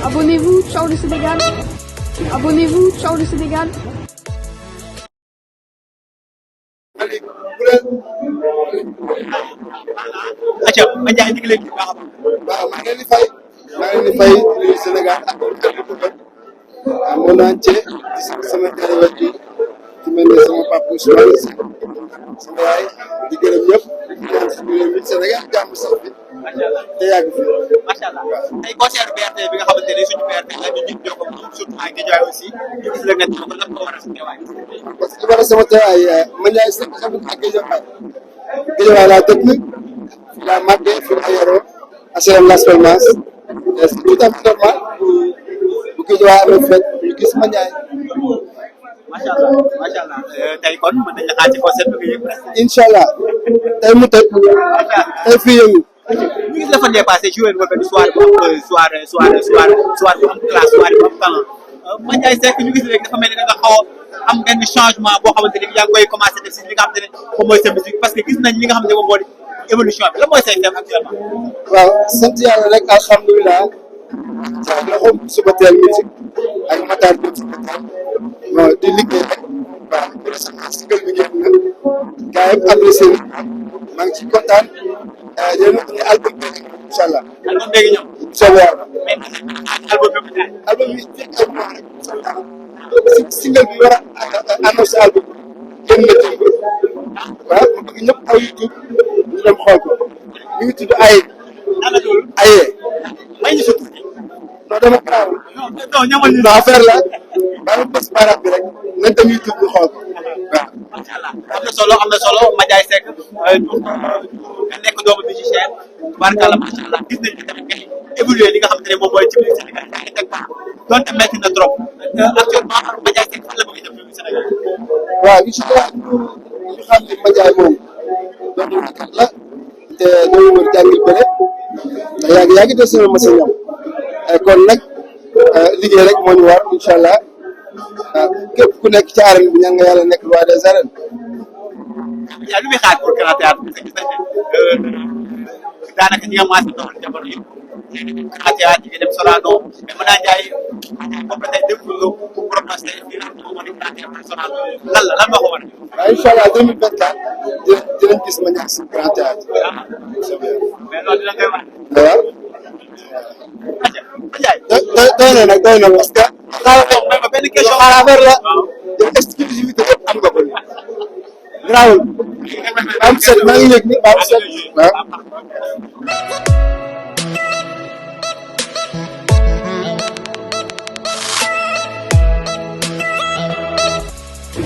Abonnez-vous, ciao le Sénégal. Abonnez-vous, ciao le Sénégal. acca ma jaay ñu ngi leen di baax a baax. waaw maa ngi leen di fay nuyu Sénégal ak monde entier di sama téléwet bi ci mel ni sama papa Ousmane sama yaay di gërëm ñëpp di ñaan suñu réew mi Sénégal jàmm sax fi te yàgg fi. macha allah tey concert BRT bi nga xamante ne suñu BRT la ñu ñëpp ñoo ko moom surtout ak Guédiawaye aussi ñu gis la nga ko lan moo war a sa teewaay. parce que li war a sama teewaay ma Ndiaye Seck xam ak Guédiawaye laa dëkk fi laa màggee fi laa yaroo HLM Las Palmas c'est tout à fait normal bu Guédiawaye amee fekk ñu gis ma Ndiaye. macha allah tey kon mën nañu la xaar ci concert bi nga yëg presque. incha allah tey mu tëj tey fii yëngu. ñu gis la fan yee passé joué nga benn soirée bu am soirée bu am classe soirée bu am talent Ma Ndiaye Seck ñu gis léegi dafa mel ni da nga xaw a am benn changement boo xamante ni yaa ngi koy commencé def si li nga xamante ne moom mooy sa musique parce que gis nañ li nga xamante ne moom moo di évolution bi lan mooy say thème actuellement. waaw sant yàlla rek alhamdulilah ca loxoom suba teel musique ak Matar Diop suba teel bon di liggéey rek waaw récemment single bi ñëw na gars yi apprécié maa ngi ci kontaan di leen wax ne album bi incha allah. album léegi ñëw. soobee yàlla. mais album bi mu album bi fekk ay mois rek single bi war a annoncé album génn na démb waaw ma bëgg ñëpp aw YouTube ñu dem xool ko mi ngi tudd Aye. ana loolu. Aye. may ñu sa tuuti. non dama gaaw. non ñamal ñu. non affaire la maa ngi bës baaraam bi rek nañ dem YouTube ñu xool ko waaw. macha allah am na solo Ma Ndiaye Seck nga nekk doomu musicien tubaarkàlla macha allah gis nañu ne tamit ngay évoluer li nga xamante ne moom mooy ci biir Sénégal yaa ngi teg baax donte métti na trop actuellement Ma Ndiaye Seck fan la bëgg a jëm ci Sénégal. waaw incha allah ñu xam ne Ma Ndiaye moom doomu nakat la te doomu wër jàngil bëre ndax yaa ngi des na ma sa ñam kon nag liggéey rek moo ñu war incha allah képp ku nekk ci arène bi ñaan nga yàlla nekk roi des arènes. yaa lu muy xaar pour Grand Théâtre parce que gis nañ ne daanaka ñi nga maas doxal jamono yëpp Grand Théâtre ñi ngi dem Sorano mais mën naa jaay ba tey déglu protesté fii la moom moo di Grand Théâtre Sorano lan moo ko war a def. waaw incha allah 2024 dinañ gis ma ñàkk si Grand Théâtre. mais loolu dina koy wax. waaw. doy na nag doy na parce que. xaaral ma benn question xaaral affaire la. yow exclusivité yëpp am nga ko. grawul. am set maa ngi yëg ni am set waaw.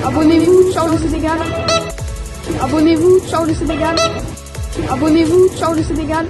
Abonnez-vous, ciao le Sénégal. Abonnez-vous, ciao le Sénégal. Abonnez-vous, ciao le Sénégal.